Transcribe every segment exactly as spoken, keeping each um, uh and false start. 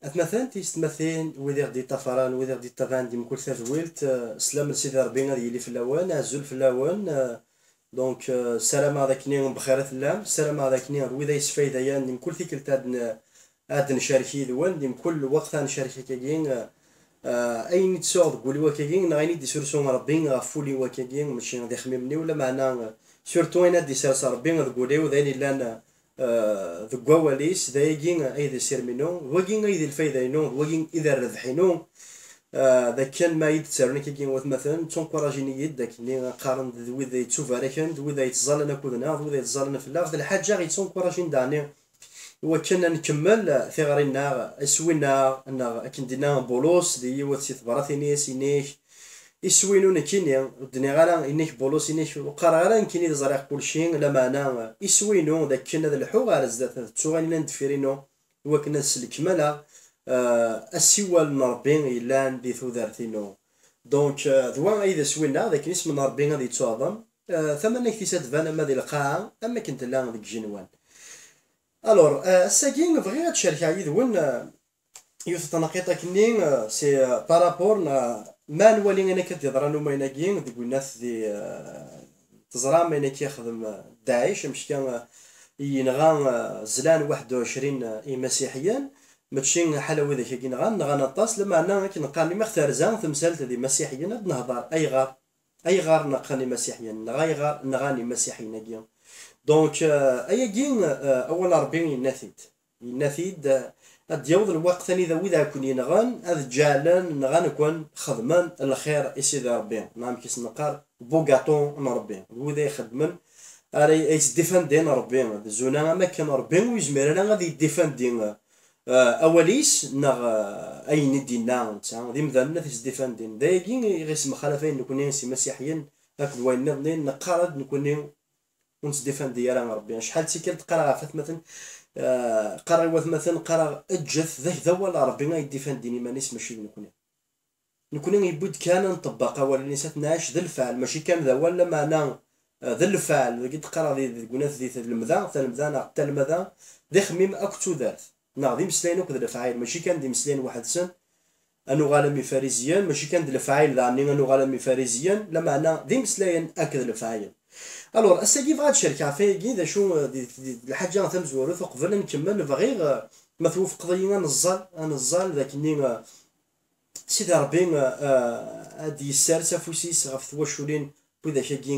Atmaten, tiyessetmatin, wid i ɣ-d-yeṭṭafaren, wid i ɣ-d-yeṭṭaban di mkul tadwilt, eh, sslam n Sidi Ṛebbi ad yili fell-awen, azul fell-awen, eh, donc, eh, ssarameɣ d akken bxir i tellam, ssarameɣ d akken d wid ay yesfaydayen di mkul tikkelt ad n-, ad ncerk yid-wen, di mkul lweqt ad ncerk akkagi, eh, eh, ayen i d-sɛuɣ deg wul-iw akkagi, neɣ ayen i d-isursu Ṛebbi ɣef wul-iw akkagi, mačči d ixemmimen-iw, lameɛna, eh, surtout ayen ad d-isers Ṛebbi deg wul-iw, d ayen illan, eh, eh, deg wawal-is, d ayagi ay d asirem-inu, d wagi ay d lfayda-inu, d wagi i d rrbeḥ-inu, eh, d akken ma i d-ttarun akkagi watmaten, ttunkuṛajin-iyi-d, d akken qqaren d wid yettubaraken, d wid yettẓallan akked-neɣ, d wid yettẓallan fell-aɣ, d lḥaǧa i yettunkuṛajin daɣen i wakken ad nkemmel tiɣri-nneɣ, iswi-nneɣ, neɣ akken d-yenna Bulus di yiwet si tebratin-is, inek, iswi-inu nekkini, ur d-nniɣ ara inek Bulus, inek, ur qqareɣ ara nekkini d ẓriɣ kulci, lameɛna iswi-inu d akken ad lḥuɣ ar zdat, ad ttuɣ ayen yellan deffir-inu, i wakken ad slekmaleɣ, eh, asiwel n Ṛebbi yellan di tudert-inu. Donc, eh, d wa ay d aswi-nneɣ, d akken isem n Ṛebbi ad yettuɛḍem. Eh, tamanegt-is ad d-tban ama di lqaɛa, am akken tella deg igenwan. Alors, eh, ass-agi bɣiɣ ad cerkeɣ yid-wen, eh, yiwet n tnaqiṭ akkenni, eh, c'est, eh, par rapport neɣ ma nwali ayen akka d-yeḍran umayen-agi deg winat di, eh, teẓram ayen akka yexdem, eh, Daɛic, amek akka, eh, yenɣa, eh, zlan waḥed u ɛecrin, eh, imasiḥiyen, mačči ḥala widak-agi nɣan, nɣan aṭas, lameɛna akken qqaren imi ɣ-terza temsalt d imasiḥiyen, ad nehḍer ayɣer, ayɣer neqqen imasiḥiyen, neɣ ayɣer nɣan imasiḥiyen-agi. Donc, eh, ayagi, eh, awal n Ṛebbi yenna-t-id. Yenna-t-id, eh, ad d-yaweḍ lweqt anida wid ara ken-yenɣen ad ǧǧalen, nɣan-ken, xedmen lxir i Sidi Ṛebbi, neɣ amek i s-neqqar, bugaṭu n Ṛebbi. D wid ay ixeddmen, ara y-, ay yettdifandin Ṛebbi. D zuna am akken Ṛebbi ur yezmir ara ad yeddifandi, eh, awal-is neɣ, eh, ayen i d-yenna netta. D imdanen ad t-yettdifandin. D ayagi i ɣ-yessemxalaf ayen nekni s imasiḥiyen akked wayen nniḍen, neqqar-d nekni ur nettdifandi ara Ṛebbi. Acḥal d tikkelt qqareɣ ɣef watmaten, eh, qqareɣ i watmaten, qqareɣ eǧǧet, d ak-, d awal n Ṛebbi ay yeddifandin iman-is, mačči d nekni. Nekni yewwi-d kan ad nṭebbeq awalen-is, ad t-nɛac d lfeɛl, mačči kan d awal, lameɛna, eh, d lfeɛl. Dagi d-qqareɣ di, deg unat di tlemda, talemda neɣ talmada, d ixemmim akked tudert, neɣ d imeslayen akked lefɛayel, mačči kan d imeslayen weḥd-sen, ad nuɣal am ifariziyen, mačči kan d lefɛayel daɣen ad nuɣal am ifariziyen, lameɛna d imeslayen akked lefɛayel. Alors, ass-agi bɣiɣ ad cerkeɣ ɣef wayagi, d acu, eh, di, di, di lḥaǧa tamezwarut, uqbel ad nkemmel, bɣiɣ, eh, ma twufqeḍ-iyi, ad neẓẓal, ad neẓẓal d akken, eh, Sidi Ṛebbi, eh, eh, ad d-yessers afus-is ɣef twaculin n widak-agi,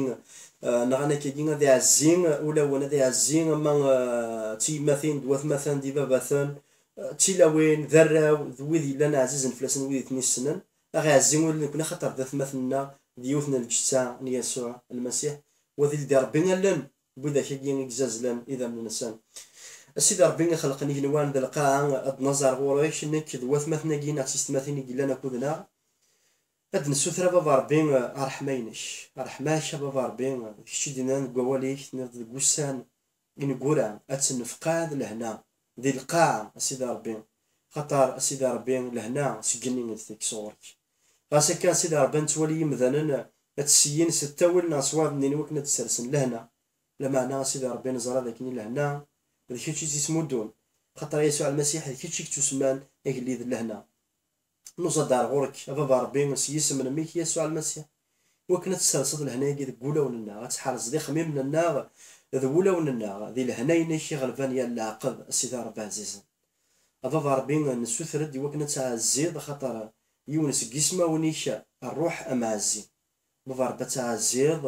eh, nɣan akkagi, ad iɛezzi ulawen, ad iɛezzi ama, eh, d tiyemmatin d watmaten d ibabaten, eh, d tilawin d arraw d wid yellan ɛzizen fell-asen, wid i ten-yessnen, ad ɣ-iɛezzi ula d nekni, axaṭer d atmaten-nneɣ, d yiwet n lǧetta n Yasuɛ Lmasiḥ, wa d ildi Ṛebbi allen n widak-agi i yezzazlen idammen-nsen. A Sidi Ṛebbi ixelqen igenwan d lqaɛa, ad d-naẓ ar ɣur-k, nekk d watmaten-agi neɣ d tiyessetmatin i yellan akked-neɣ, ad d-nessuter a Baba Ṛebbi ṛṛeḥma-inek. Ṛṛeḥma-k a Baba Ṛebbi, d kečč i d-yennan deg wawal-ik, tenniḍ deg wussan ineggura ad tennefqad lehna di lqaɛa, a Sidi Ṛebbi. Xaṭer, a Sidi Ṛebbi, lehna seg igenni i d-tekkes ɣur-k. Ɣas akka, a Sidi Ṛebbi, nettwali imdanen ad ttessin s ttawil neɣ s wayeḍ-nni i wakken ad d-sersen lehna. Lameɛna, a Sidi Ṛebbi, neẓra d akken lehna d kečč i tt-ismuddun, xaṭer Yasuɛ Lmasiḥ d kečč i yettusemman agellid n lehna. Nuẓa-d ar ɣur-k, a Baba Ṛebbi, s yisem n mmi-k Yasuɛ Lmasiḥ, i wakken ad tesserseḍ lehna-agi deg wulawen-nneɣ, ad tḥerzeḍ ixemmimen-nneɣ d wulawen-nneɣ di lehna-inek iɣelban yal leɛqed, a Sidi Ṛebbi ɛzizen. A Baba Ṛebbi, nessuter-d i wakken ad tɛezziḍ, axaṭer yiwen seg yismawen-ik, Ṛṛuḥ Amɛezzi. Baba Ṛebbi, ad tɛezziḍ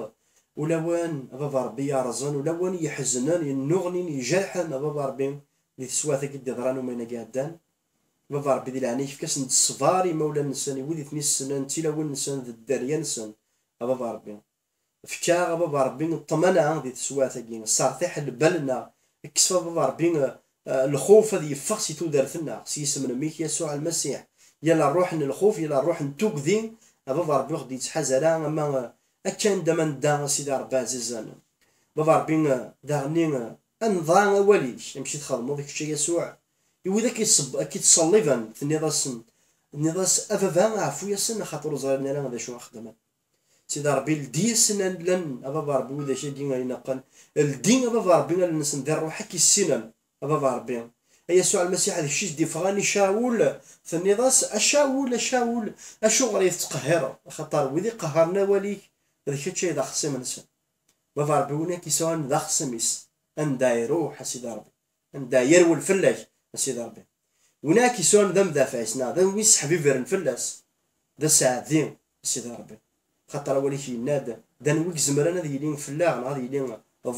ulawen, a Baba Ṛebbi, yerẓen, ulawen iḥeznen, yennuɣnin, ijerḥen, a Baba Ṛebbi, di teswiɛt-agi d-iḍran umayen-agi iɛeddan. Baba Ṛebbi, di leɛnaya-k, efk-asen-d ṣṣber i imawlan-nsen, i wid i ten-issnen, d tilawin-nsen, d dderya-nsen, a Baba Ṛebbi. Efk-aɣ, a Baba Ṛebbi, ṭṭmana di teswiɛt-agi, sseṛtiḥ lbal-nneɣ, kkes, a Baba Ṛebbi, eh, lxuf ad yeffeɣ si tudert-nneɣ, s yisem n mmi-k Yasuɛ Lmasiḥ. Yal ṛṛuḥ n lxuf, yal ṛṛuḥ n tugdi, a Baba Ṛebbi, ur ɣ-d-yettḥaz ara, ama, eh, akka anda ma nedda, a Sidi Ṛebbi ɛzizen. Baba Ṛebbi, eh, daɣen, eh, ad nḍa awal-ik, amek i txedmeḍ kečč a Yasuɛ, i wid akka i tṣeb-, akka i ttṣelliben, tenniḍ-asen, tenniḍ-as, a Baba, ɛfu-yasen, axaṭer ur ẓrin ara d acu i xeddmen. Sidi Ṛebbi, ldi-yasen allen, a Baba Ṛebbi, widak-agi ay ineqqen. Ldi, a Baba Ṛebbi, allen-nsen di ṛṛuḥ-ik i ssinen, a Baba Ṛebbi. Yasuɛ Lmasiḥ d kečč i s-d-iffɣen i Cawul, tenniḍ-as: "A Cawul, a Cawul, acuɣer i tettqehhireḍ? Axaṭer wid iqehhṛen awal-ik, d kečč ay d axṣim-nsen." Baba Ṛebbi, win akk yesɛan d axṣim-is, anda iruḥ, a Sidi Ṛebbi, anda yerwel fell-ak, a Sidi Ṛebbi. Win akk yesɛan d amdafaɛ-is, neɣ d win yesseḥbibiren fell-as, d aseɛdi, a Sidi Ṛebbi. Xaṭer awal-ik yenna-d, d anwa i izemren ad yili fell-aɣ, neɣ ad yili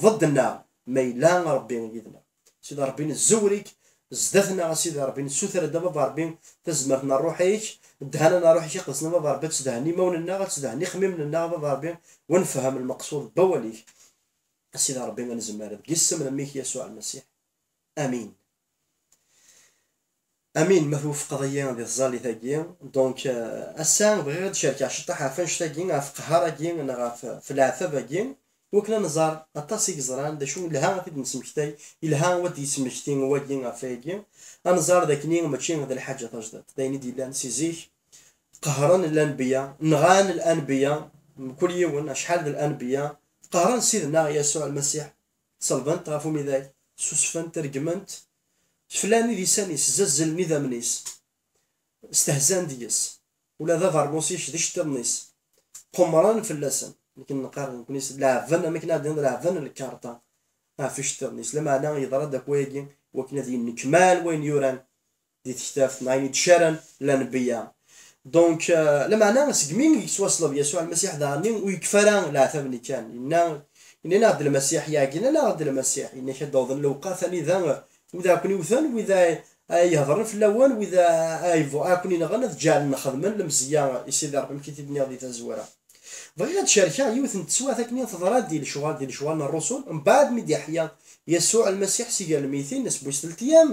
ḍedd-nneɣ, ma yella Ṛebbi yid-neɣ. Sidi Ṛebbi, nzewwer-ik zdat-neɣ, a Sidi Ṛebbi, nessuter-d, a Baba Ṛebbi, tazmert n Ṛṛuḥ-ik, ddhana n Ṛṛuḥ-ik iqedsen, a Baba Ṛebbi, ad tedhen imawen-nneɣ, ad tedhen ixemmimen-nneɣ, a Baba Ṛebbi, wa nefhem lmeqsud n wawal-ik. A Sidi Ṛebbi, ad nezmer deg yisem n mmi-k Yasuɛ Lmasiḥ. Amin. Amin, ma twufqeḍ-iyi di tẓallit-agi. Donc, euh, ass-a bɣiɣ ad d-cerkeɣ ciṭṭaḥ ɣef annect-agi, ɣef qehhar-agi, neɣ ɣef, ɣef leɛtab-agi, wakken ad nẓer aṭas i yeẓran, d acu yelha ad t-id-nesmektay, yelha ad d-yesmekti wagi ɣef wayagi, ad nẓer d akken mačči d lḥaǧa tajdiṭ, d ayen i d-yellan si zik, qehren lanbiya, nɣan lanbiya, mkul yiwen, acḥal d lanbiya, qehren Sidna Yasuɛ Lmasiḥ, ṣelben-t ɣef umidag, susfen-t, regmen-t, flan idisan-is, zazzlen idammen-is, stehzan deg-s. Ula d abeṛnus-is d iceṭṭiḍen-is, qumren fell-asen. Akken neqqar nekkni s leɛben, am akken ad d-tiniḍ leɛben n lkarṭa ɣef iceṭṭiḍen-is. Lameɛna yeḍra-d akk wayagi wakken ad yennekmal wayen yuran di tektabt, neɣ ayen i d-caren lanbiya. Donc, euh, lameɛna segmi i yettwasleḍ Yasuɛ Lmasiḥ daɣen ur yekfi ara leɛtab-nni kan. Yenna, yenna-aɣ-d Lmasiḥ, yeɛgel-aneɣ-d Lmasiḥ, yenna-k ad d-awḍen lewqat anida wid ara ken-iwten, wid ara, ara ihedṛen fell-awen, wid ara, ara yebɣu-, ara ken-inɣen, ad ǧeɛlen xedmen lemzeyya i Sidi Ṛebbi, amek i t-id-nniɣ di tazwara. Bɣiɣ ad d-cerkeɣ yiwet n teswiɛt akken teḍra di lecɣal, di lecɣal n ṛṛusul, mbeɛd mi d-yeḥya Yasuɛ Lmasiḥ si gar lmeytin, aseggas n telt ayyam,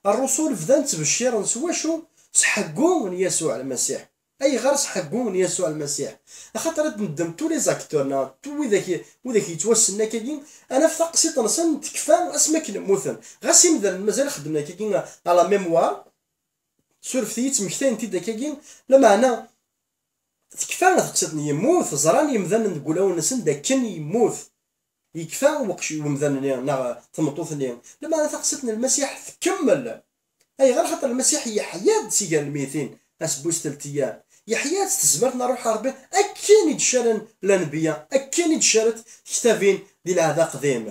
ṛṛusul bdan ttbecciren s wacu? S ḥeggu n Yasuɛ Lmasiḥ. Ayɣer s ḥeggu n Yasuɛ Lmasiḥ? Axaṭer ad neddem tous les acteurs, neɣ tous widak, widak yettwassnen akkagi, ad naf taqsiṭ-nsen tekfa asmi akken mmuten. Ɣas imdanen mazal xeddmen akkagi à la mémoire, surfet-iyi, ttmektayen-t-id akkagi, lameɛna tekfa teqsiṭ n yemmut, ẓran yemdanen deg wulawen-nsen d akken yemmut. Yekfa weqc-, wemdan-nni neɣ tmeṭṭut-nni, lameɛna taqsiṭ n Lmasiḥ tkemmel. Ayɣer? Xaṭer Lmasiḥ yeḥya-d si gar lmeytin, aseggas n telt ayyam. Yeḥya-d s tezmert n Ṛṛuḥ n Ṛebbi, akken i d-caren lanbiya, akken i d-carent tektabin di Lɛehd Aqdim.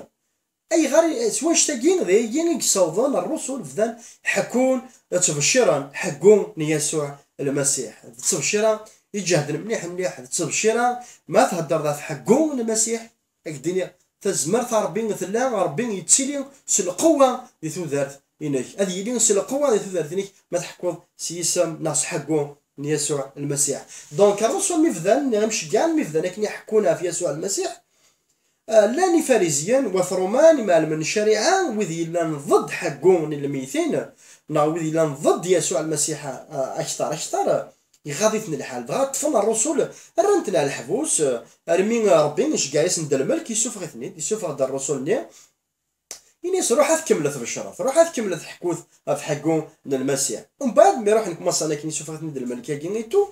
Ayɣer, s wanect-agi, d ayagi i yessawḍen ṛṛusul, bdan ḥekkun, ttbecciren ḥeggu n Yasuɛ Lmasiḥ. D ttebcira iǧehden mliḥ mliḥ, d ttebcira ma theddreḍ ɣef ḥeggu n Lmasiḥ, ad k-d-iniɣ, tazmert n Ṛebbi tella, Ṛebbi yettili s lqewwa di tudert-inek. Ad yili s lqewwa di tudert-inek ma tḥekkuḍ s yisem neɣ s ḥeggu n Yasuɛ Lmasiḥ. Donc, ṛṛusul mi bdan, neɣ imceggɛen mi bdan akken i ḥekkun ɣef Yasuɛ Lmasiḥ, Ah, llan Ifariziyen, wat Ṛuman, imɛellmen n ccariɛa, wid yellan ḍedd ḥeggu n lmeytin, neɣ wid yellan ḍedd Yasuɛ Lmasiḥ, ah, akteṛ, akteṛ, iɣaḍ-iten lḥal. Dɣa ṭṭfen ṛṛusul, rran-ten ɣer leḥbus, ah, armi Ṛebbi iceggeɛ-asen-d lmelk, yessufeɣ-iten-id, yessufeɣ-d ṛṛusul-nni. Ini-as, "Ruḥet kemmlet tbeccret, ruḥet kemmlet ḥekkut ɣef ḥeggu n Lmasiḥ." Umbeɛd, mi ruḥen kmaṣan akken isuffeɣ-iten-id lmelk-agi et tout,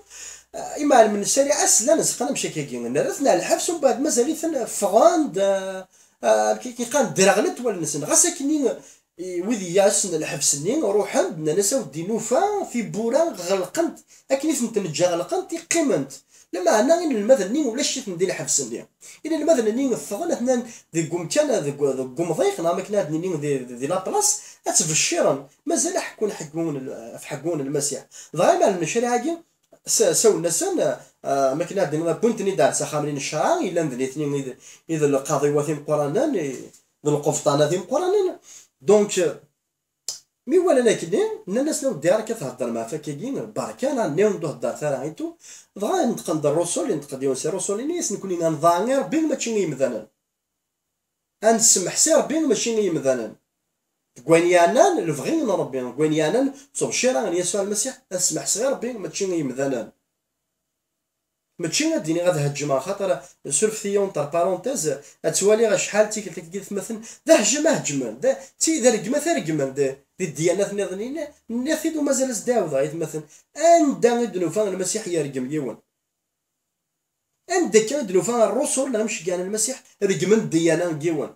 ah, imɛellmen n ccariɛa slan zqan amek akkagi. Nerra-ten ɣer lḥebs, umbeɛd mazal-iten ffɣen-d, ah, ah, amek i qqaren, ddreɣlet wallen-nsen. Ɣas akkenni, i wid i yasen lḥebs-nni, ruḥen-d, nnan-as, "Aw, d-nufa tiwwura ɣelqent, akken i tent-neǧǧa ɣelqent, i qqiment." Lameɛna inelmaden-nni ulac-iten di lḥebs-nni. Inelmaden-nni ffɣen, atnan deg umkan, deg, deg umḍiq, neɣ akken ad nini di, di, di la place, ad ttbecciren. Mazal ḥekkun ḥeggu n l-, ɣef ḥeggu n Lmasiḥ. Dɣa imɛellmen n ccariɛa-agi, s-, sawlen-asen, ah, am akken ad nini, wwin-ten-id ar s axxam-nni n ccṛeɛ, yellan d nitni i d, i d lqaḍiwat imeqqranen, i d lqebṭanat imeqqranen. Donc, Mi walan akkenni, nnan-asen, "A weddi, ara k-theddrem ɣef akkagi, berka, neɣ nniɣ ur d-heddret ara et tout." Dɣa neṭqen-d ṛṛusul, yenṭeq-d yiwen si ṛṛusul, ini-as, "Nekkni ad nḍaɛ i Ṛebbi, mačči i yemdanen. Ad nessemḥes i Ṛebbi, mačči i yemdanen." Deg wayen yeɛnan lebɣi n Ṛebbi, deg wayen yeɛnan ttebcira n Yasuɛ Lmasiḥ, ad smeḥseɣ i Ṛebbi, mačči i yemdanen. Mačči ad d-iniɣ ad heǧǧmeɣ, axaṭer, surfet-iyi entre parenthèses, ad twaliɣ acḥal d tikkelt akkagi d atmaten, d aheǧǧem i heǧǧmen, d, d ti-, d rregmat i reggmen, d, di ddyanat nniḍen, nniɣ-t-id u mazal ad s-d-ɛawdeɣ i atmaten, anda i d-nufa Lmasiḥ yergem yiwen? Anda akka i d-nufa ṛṛusul neɣ imceggɛen n Lmasiḥ reggmen ddiyana n yiwen?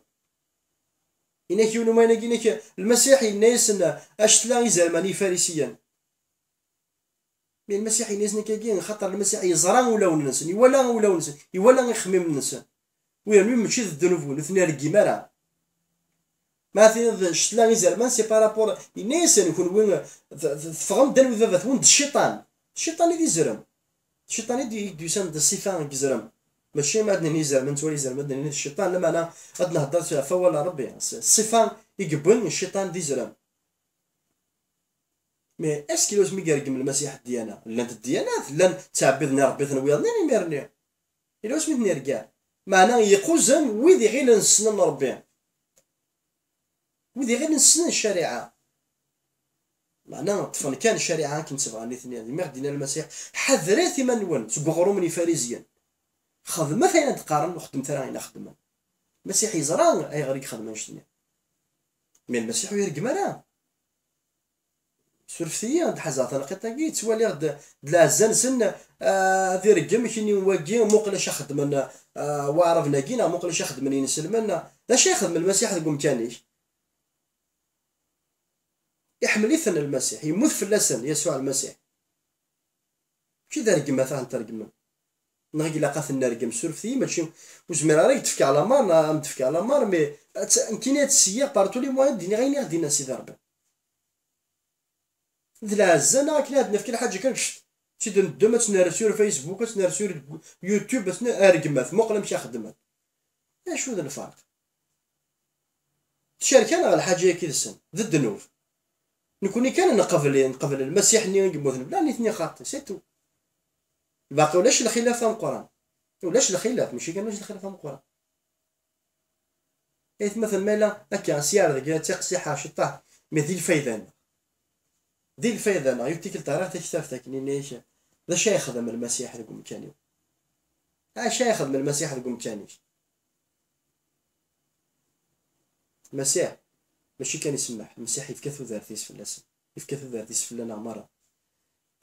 Inak yiwen umaynagi, inak Lmasiḥ yenna-yasen: "Acetla izerman i Ifarisiyen." Mi Lmasiḥ yenna-yasen akkagi, xaṭer Lmasiḥ yeẓra ulawen-nsen, iwala ulawen-nsen, iwala ixemmimen-nsen. U yernu mačči d ddnub-nwen, ur ten-ireggim ara. Ma tiniḍ ccetla izerman, c'est par rapport, yenna-yasen: "Kunwi t-, t-, teffɣem-d anwi d baba-twen? D cciṭan. D cciṭan i d izerm. D cciṭan i d-, i d-yusan d ṣṣifa n yizerm." Mačči ma ad d-nini izerman, nettwali izerman, ad d-nini d cciṭan, lameɛna ad nehder ɣef wawal n Ṛebbi. S-, ṣṣifa i yewwin cciṭan d izerm. Mais est-ce que yella wasmi i ireggem Lmasiḥ ddyana? Llant ddyanat, llan ttɛebbiden iṛebbiten wiyaḍnin imir-nni. Yella wasmi i ten-irga. Meɛna iquzen wid iɣilen ssnen Ṛebbi. Wid iɣilen ssnen ccariɛa. Meɛna ṭṭfen kan ccariɛa akken tt-bɣan nitni. Imi ɣ-d-yenna Lmasiḥ: "Ḥadret iman-nwen seg uɣrum n Ifarizyen. Xedmet ayen ad d-qqaren, ur xeddmet ara ayen ad xedmen." Lmasiḥ yeẓra ayɣer i yexdem annect-nni. Mais Lmasiḥ ur ireggem ara. Surfet-iyi, ad ḥazeɣ tanqiṭ-agi, ttwaliɣ-d d lɛezza-nsen, ah, ad ireggem kini wagi, muqel acu xedmen, ah, waɛraben-agi, neɣ muqel acu xedmen yinselmen, neɣ d acu ay xedmen Lmasiḥ deg umkan-ik? Iḥemmel-iten Lmasiḥ, yemmut fell-asen Yasuɛ Lmasiḥ. Mačči d rregmat ad ten-tregmem. Neɣ i ilaq ad ten-nergem, surfet-iyi, mačči, ur zmireɣ ara ad k-d-fkeɣ lamer, neɣ ad m-d-fkeɣ lamer, mais ad tt-, nekkini ad tt-seyyiɣ par tous les moyens, ad d-iniɣ ayen i ɣ-d-yenna Sidi Ṛebbi. D lɛezza-nneɣ akken ad nefk lḥaǧa kan, cct, ad tt-id-neddem, ad tt-nerr sur Facebook, ad tt-nerr sur YouTube, ad tt-nerr, a rregmat, muqel amek i xeddmen. Acu d lferq? Tcerk-aneɣ lḥaǧa-agi deg-sen, d ddnub. Nekkni kan nqebl, nqebl Lmasiḥ-nni i yemmuten, bla nitni xaṭi, c'est tout. Baqi ulac lxilaf ameqqran. Ulac lxilaf, mačči kan ulac lxilaf ameqqran. Aytmaten, ma yella akka, s-, yar deg tiqsiḥa ciṭṭaḥ, mais di lfayda-nneɣ. Di lfayda-nneɣ, yiwet tikkelt ɣriɣ taktabt akken ini-ak, d acu ay yexdem Lmasiḥ deg umkan-iw? Acu ay yexdem Lmasiḥ deg umkan-ik? Lmasiḥ, mačči kan isemmeḥ, Lmasiḥ yefka tudert-is fell-asen. Yefka tudert-is fell-aneɣ merra.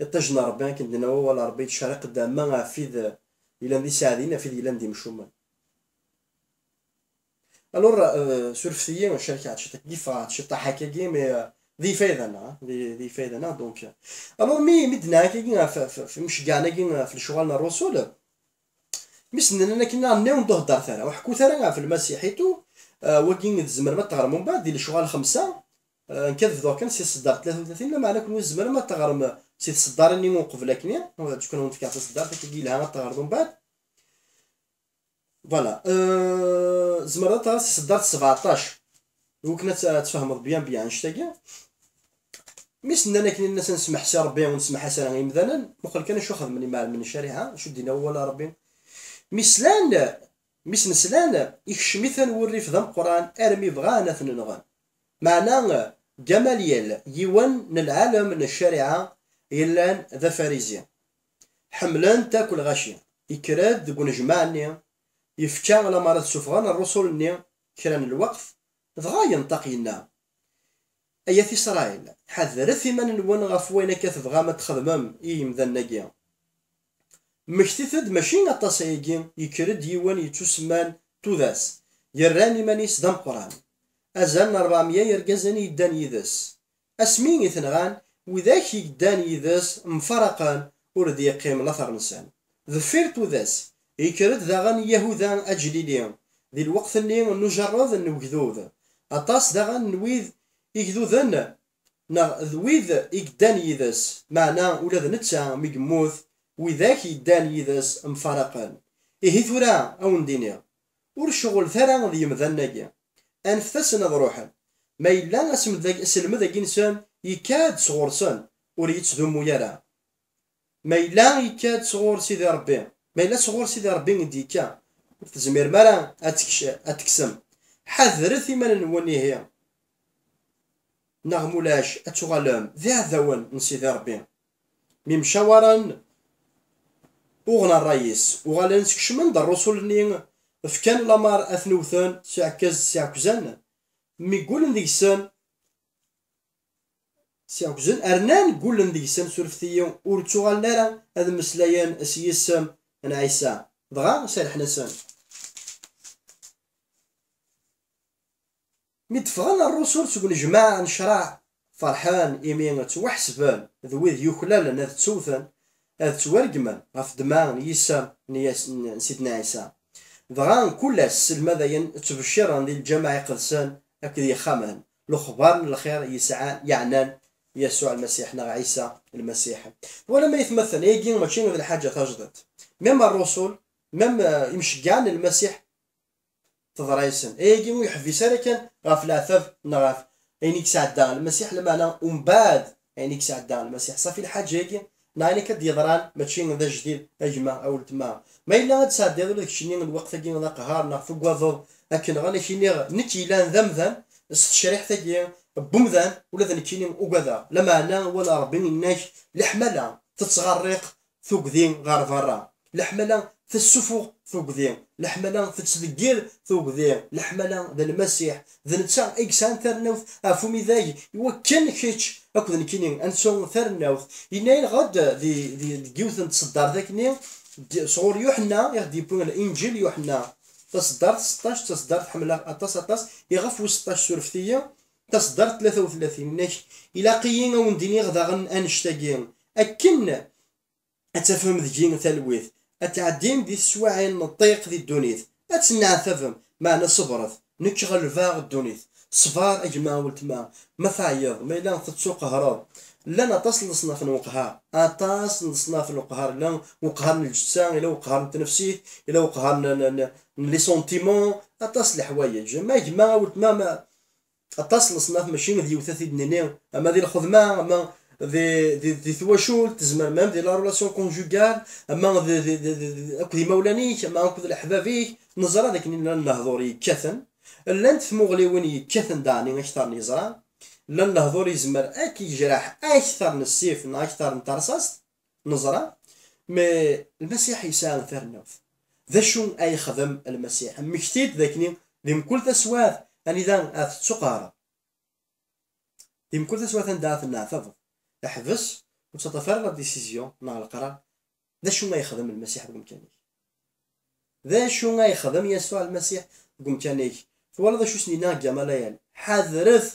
Iṭij n Ṛebbi, akken d-yenna wawal n Ṛebbi, yettcerriq-d ama ɣef wid yellan d iseɛdiyen, ɣef wid yellan d imcumen. Alors, euh, surfet-iyi, cerkeɣ-d ciṭ, gifeɣ-d ciṭṭaḥ akkagi, mais, euh, d ifayda-nneɣ, d, d ifayda-nneɣ, donc, euh, alors, mi, mi d-nenna akkagi ɣef, ɣef, ɣef imceggɛen-agi, ɣef lecɣal n ṛṛusul, mi s-nnan akken, nniɣ, ur d-heddret ara, ur ḥekkut ara ɣef Lmasiḥ et tout, euh, wagi tzemrem ad teɣrem umbeɛd di lecɣal xemsa, euh, nekk ad bduɣ kan si tseddart tlata u tlatin, lameɛna kenwi tzemrem ad teɣrem si tseddar-nni uqbel akkenni, ad ken-fkeɣ taseddart akkagi yelha ad teɣrem umbeɛd. Voilà. Euh, tzemreḍ ad teɣreḍ si tseddart sbeɛṭac. Iwakken ad t-, ad tfehmeḍ bien bien annect-agi. Mi s-nnan akken, nnan-as: "Ad nesmeḥsi Ṛebbi, ur nesmeḥ-as ara i yimdanen." Muqel kan acu xedmen imɛelmen n ccariɛa, acu d-yenna wawal n Ṛebbi. Mi slan, mi sen-slan, ikcem-iten wurrif d ameqqran armi bɣan ad ten-nɣen. Meɛna Gamalyel, yiwen n lɛalem n ccariɛa yellan d afarizi, ḥemmlen-t akk lɣaci, yekker-d deg unejmaɛ-nni, yefka lameṛ ad ssufɣen ṛṛusul-nni kra n lweqt, dɣa yenṭeq yenna: "Ay at Isṛayil, ḥadret iman-nwen ɣef wayen akka tebɣam ad txedmem i yimdanen-agi. Mmektit-d mačči aṭas ayagi, yekker-d yiwen yettusemman Tudas, yerran iman-is d ameqqran. Azal n ṛebɛemya yergazen i yeddan yid-s. Asmi i t-nɣan, widak i yeddan yid-s mfaraqen, ur d-yeqqim later-nsen." Deffir Tudas, yekker-d daɣen Yahuda Aǧlili, di lweqt-nni n ujerred n wegdud. Aṭas daɣen n wid igduden neɣ d wid i yeddan yid-s, meɛna ula d netta mi yemmut, widak yeddan yid-s mfaraqen. Ihi tura, a wen-d-iniɣ, ur ceɣlet ara d yemdanen-agi. Anfet-asen ad ruḥen. Ma yella aselmed-agi-nsen yekka-d sɣur-sen, ur yettdummu ara. Ma yella yekka-d sɣur Sidi Ṛebbi, ma yella sɣur Sidi Ṛebbi i d-yekka, ur tezmirem ara ad tekc-, ad tekksem. Ḥadret iman-nwen ihi, neɣ mulac ad tuɣalem d iɛdawen n Sidi Ṛebbi. Mi mcawaren, uɣen ṛṛay-is, uɣalen skecmen-d ṛṛusul-nni, fkan lameṛ ad ten-wten s iɛekkaz, s iɛekkzan, mi ggulen deg-sen, s iɛekkzan, rnan ggulen deg-sen, surfet-iyi, ur ttuɣalen ara ad mmeslayen s yisem n Ɛisa. Dɣa serḥen-asen. Mi d-ffɣen rrusul seg unejmaɛ n ccreɛ, ferḥen imi ttwaḥesben d wid yuklalen ad ttewten, ad ttwargmen ɣef ddma n yisem n Yas-, n Sidna Ɛisa. Dɣa mkul ass sselmadayen ttbecciren di lǧameɛ iqedsen akked yexxamen lexbar n lxir yesɛan, yeɛnan Yasuɛ Lmasiḥ neɣ Ɛisa Lmasiḥ. Twalam ay atmaten, ayagi mačči d lḥaǧa tajdiṭ. Même rrusul, même, euh, imceggɛen n Lmasiḥ, teḍra-yasen. Ayagi ur yeḥbis ara kan ɣef leɛtab neɣ ɣef ayen i yesɛedda Lmasiḥ, lameɛna umbeɛd ayen i yesɛedda Lmasiḥ. Ṣafi lḥaǧa-agi, neɣ ayen akka d-yeḍran, mačči d ajdid, a gma, a weltma. Ma yella ad tesɛeddiḍ ula d keččini lweqt-agi d aqehhar, neɣ tugadeḍ akken ɣan ak-iniɣ, nekk yellan d amdan, s tecriḥt-agi n wemdan, ula d nekkini ugadeɣ. Lameɛna wala Ṛebbi inna-k, leḥmala tettɣerriq tugdi ɣer berra. Leḥmala tessufuɣ tugdi. Leḥmala tettdeggir tugdi. Leḥmala d Lmasiḥ. D netta i yesɛan tarennawt ɣef umidag, iwakken kečč akked nekkini ad nettu tarennawt. Yenna-yaɣ-d di, di, deg yiwet n tseddart akkenni, d-, sɣur Yuḥenna i ɣ-d-yewwi Linǧil Yuḥenna. Taseddart seṭṭac, d taseddart ḥemmleɣ aṭas, aṭas, iɣef wis seṭṭac surfet-iyi, taseddart tlata u tlatin, yenna-k, ilaq-iyi a wen-d-iniɣ daɣen annect-agi, akken ad tafem deg-i talwit, ad tɛeddim di teswiɛin n ṭṭiq di ddunit, ad tenneɛtabem, meɛna ṣebret, nekk ɣelbeɣ ddunit. Ṣber a gma, a weltma, ma teɛyiḍ, ma yella tettuqehreḍ. Llan aṭas n leṣnaf n weqhar, aṭas n leṣnaf n weqhar, llan weqhar n lǧetta, yella weqhar n tnefsit, yella weqhar n, n, n, n les sentiments, aṭas n leḥwayeǧ. Ma a gma, a weltma, ma, aṭas n leṣnaf, mačči d yiwet ad t-id-nini, ama di lxedma, ama di, di, di twacult, tezmer même di la relation conjugale, ama di, di, di, di, di, akked imawlan-ik, ama akked leḥbab-ik, neẓra d akken llan lehdur yekkaten, llant tmuɣliwin yekkaten daɣen akter n yeẓra, llan lehdur yezmer ad k-yejreḥ akter n ssif neɣ akter n terṣast, neẓra, mais Lmasiḥ yesɛa tarennawt. D acu ay yexdem Lmasiḥ? Mmekti-d d akken di mkul taswiɛt anida ad tettuqehreḍ, di mkul taswiɛt anda ad tenneɛtabeḍ, ḥbes, ur ttaṭṭaf ara la décision neɣ leqrar. D acu ay yexdem Lmasiḥ deg umkan-ik? D acu ay yexdem Yasuɛ Lmasiḥ deg umkan-ik? Twalaḍ acu s-nina deg Gamalayal? Ḥadret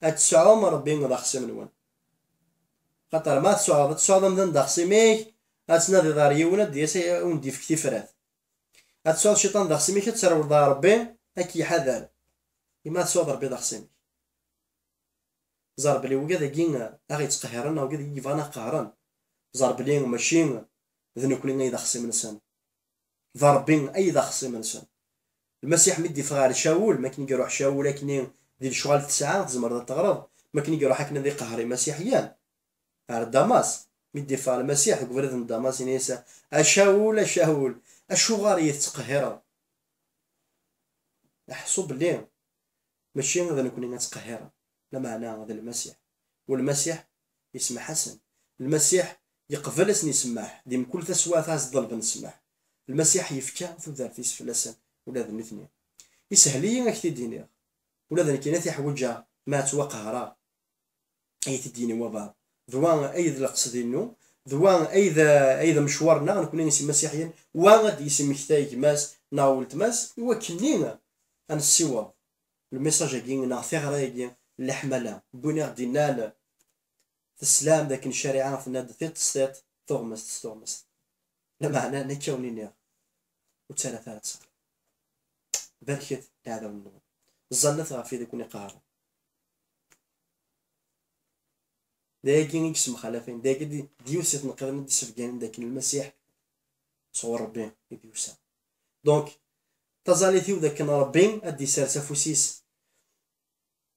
ad tesɛum Ṛebbi d axṣim-nwen. Xaṭer ma tesɛuḍ, ad tesɛuḍ amdan d axṣim-ik, ad tnadiḍ ɣer yiwen, ad d-yas ad wen-d-yefk tifrat. Ad tesɛuḍ cciṭan d axṣim-ik, ad trewleḍ ɣer Ṛebbi, ad k-iḥader. Imi ad tesɛuḍ Ṛebbi d axṣim-ik. Ẓer belli wigad-agi, a ɣ-yettqehhiren, neɣ wigad i yebɣan ad qehren. Ẓer belli mačči d nekkni ay d axṣim-nsen. D Ṛebbi ay d axṣim-nsen. Lmasiḥ mi d-iffeɣ ɣer Cawul, mi akken i iruḥ Cawul akkenni di lecɣal tesɛa, tzemreḍ ad teɣreḍ, mi akken i iruḥ akken ad iqehher imasiḥiyen. Ar Damas, mi d-iffeɣ Lmasiḥ deg ubrid n Damas, ini-as, a Cawul, a Cawul, acuɣer i yi-tettqehhireḍ? Ḥṣu belli mačči d nekkni ad ttqehhiren, lameɛna d Lmasiḥ. U Lmasiḥ isemmeḥ-asen. Lmasiḥ yeqbel ad sen-isemmeḥ, di mkul taswiɛt ad as-ḍelben ssmaḥ. Lmasiḥ yefka tudert-is fell-asen, ula d nitni. Ishel-iyi ad k-t-id-iniɣ, ula d nekkini ad t-iḥwiǧeɣ, ma ttwaqehreɣ. Ay t-id-yini wabɛaḍ. D wa ay d leqsed-inu, d wa ay d, ay d amecwar-nneɣ, nekkni s imasiḥiyen, wa ad d-yesmektay gma-s neɣ weltma-s, i wakken-nni ad nessiweḍ lmessage-agi neɣ tiɣri-agi n leḥmala, n win i ɣ-d-innan teslam d akken ccariɛa tenna-d tiṭ s tiṭ, tuɣmest s tuɣmest. Lameɛna nekk a wen-iniɣ, ur ttarrat ara ttṣar. Barket iɛdawen-nwen. Ẓẓallet ɣef wid i ken-iqehren. D ayagi i yessemxalafen, d ayagi d, d yiwet si tneqqiḍin i d-issebganen d akken Lmasiḥ sɣur Ṛebbi i d-yusa. Donc, taẓallit-iw d akken Ṛebbi ad d-isers afus-is,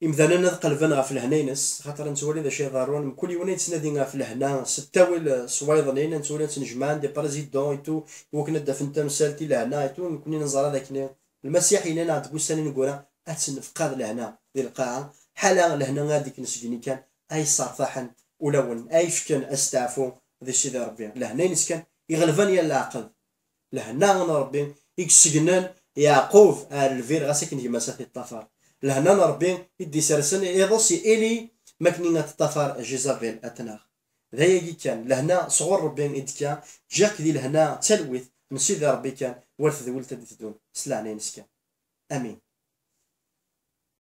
imdanen ad qelben ɣef lehna-ines, xaṭer nettwali d acu iḍerrun, mkul yiwen ad yettnadi ɣef lehna s ttawil, s wayeḍnin, ad nettwali ad ttnejmaɛen des présidents et tout, iwakken ad d-afen tamsalt i lehna et tout, nekkni neẓra d akken Lmasiḥ yenna-aɣ-d deg ussan ineggura, ad tennefqad lehna di lqaɛa, ḥala lehna ara d-ikken seg-ni kan, ay ssertaḥen ulawen, ay fken asteɛfu di Sidi Ṛebbi. Lehna-ines kan iɣelben yal leɛqed. Lehna n Ṛebbi i yessegnen Yeɛqub ar lbir, ɣas akken gma-s ad t-iṭṭafar. Lehna n Ṛebbi i d-isersen iḍes i Ili, makken ad teṭṭafar Jizabel ad t-tneɣ. D ayagi kan, lehna sɣur Ṛebbi i d-tekka, ǧǧiɣ-k di lehna d talwit n Sidi Ṛebbi kan, war tedwilt ad d-teddun, s leɛnaya-ines kan. Amin.